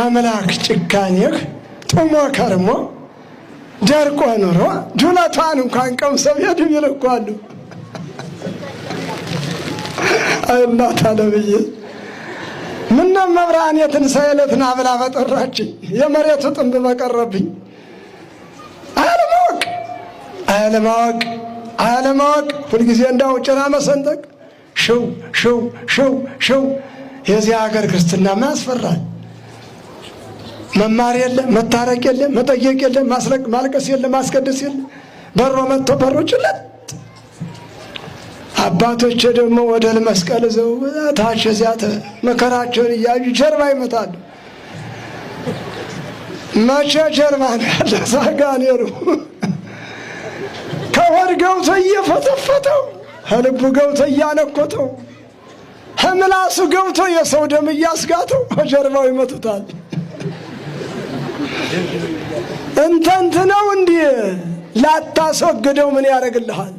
አምላክ ጭካኔህ ጡሞ ከርሞ ደርቆ ኑሮ ዱለቷን እንኳን ቀምሰው ሄዱ ይልኳሉ። እናት አለምዬ ምነው መብርሃን የትንሣኤ ዕለት ና ብላ በጠራችኝ የመሬቱ ጥንብ በቀረብኝ። አለማወቅ አለማወቅ አለማወቅ ሁልጊዜ እንዳው ጭራ መሰንጠቅ ሽው ሽው ሽው ሽው። የዚህ ሀገር ክርስትናማ ያስፈራል። መማር የለ፣ መታረቅ የለ፣ መጠየቅ የለ፣ ማልቀስ የለ፣ ማስቀደስ የለ። በሮ መጥቶ በሮ ጭለጥ። አባቶቼ ደግሞ ወደ መስቀል ዘው ታች እዚያ መከራቸውን እያዩ ጀርባ ይመታሉ። መቼ ጀርባ ነው ያለ ሳጋኔሩ ከሆድ ገብቶ እየፈተፈተው፣ ከልቡ ገብቶ እያነኮተው፣ ከምላሱ ገብቶ የሰው ደም እያስጋተው ከጀርባው ይመቱታል። እንተንት ነው እንዲህ ላታስወግደው ምን ያደርግልሃል?